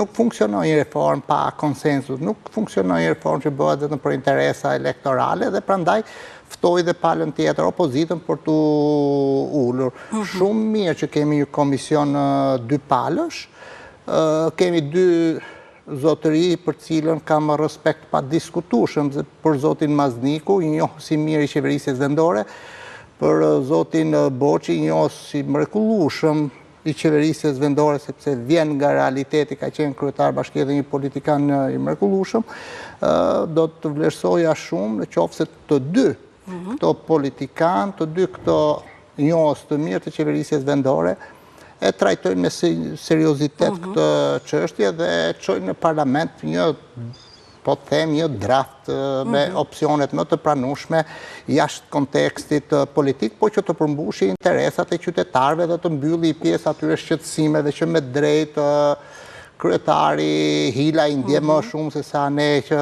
Nuk funksionon një reformë pa konsensus, nuk funksionon një reformë që bëhet vetëm për interesa elektorale dhe prandaj ftoj dhe palën tjetër, opozitën për t'u ulur. Mhm. Shumë mirë që kemi një komision dypalësh, kemi dy zotëri për cilën kam respekt të padiskutueshëm, për zotin Mazniku, një njohës i mirë i qeverisjes vendore, për zotin Boçi, një njohës i mrekullueshëm i qeverisjes vendore, sepse vjen nga realiteti, ka qenë kryetar bashkie dhe një politikan i mrekullueshëm, do të vlerësoja shumë në qoftë se të dy mhm. këto politikanë, të dy këto njohës të mirë të qeverisjes vendore, e trajtojnë me seriozitet mhm. këtë çështje dhe çojnë në parlament një po të them një draft me mhm. opsionet më të pranueshme jashtë kontekstit politik, po që të përmbushi interesat e qytetarëve dhe të mbylli pjesë atyre shqetësimeve që me drejtë kryetari Hila i ndjen më mhm. shumë se sa ne që